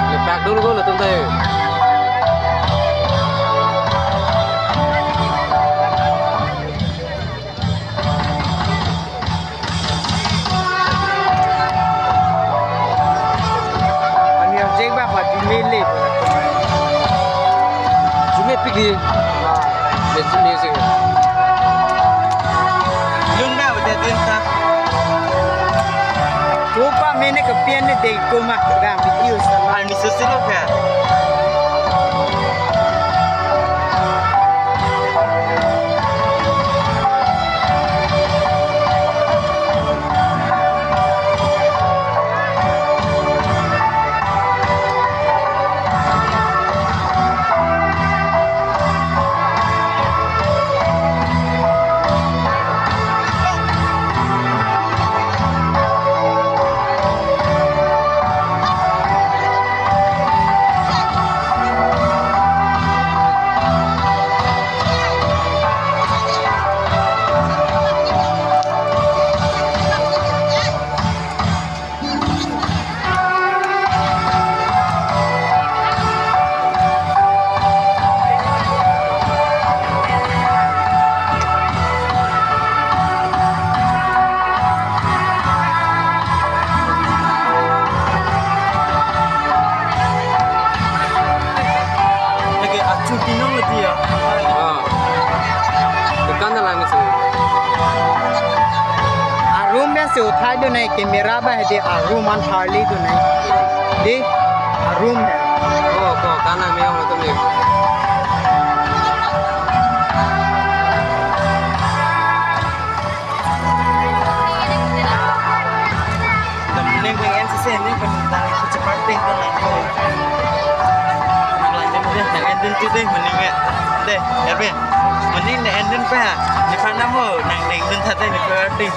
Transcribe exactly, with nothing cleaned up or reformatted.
Lepak dulu ko latum tayo. Ani objek ba pa jumele. Jume pik di. Besi music. Lun ba udah din ta. Upa mene ke pian ne dei kuma. Dah video sama. Ani susilo ka. Lagi achu binong lagi ya. Ah. Dukan dalam itu. Arum ya si uthai dunai, camera ba hedi arum an harli dunai. Di arum ya. Oh, ko kanang meyong itu meyong. Neng neng en sese neng pen nang kecepat deh kan nang. Nang lanjut deh, nang en dun tu deh, mending ya. Deh, ya be. Mending nang en dun pa. Di mana mo? Nang neng dun tha deh, di pa deh.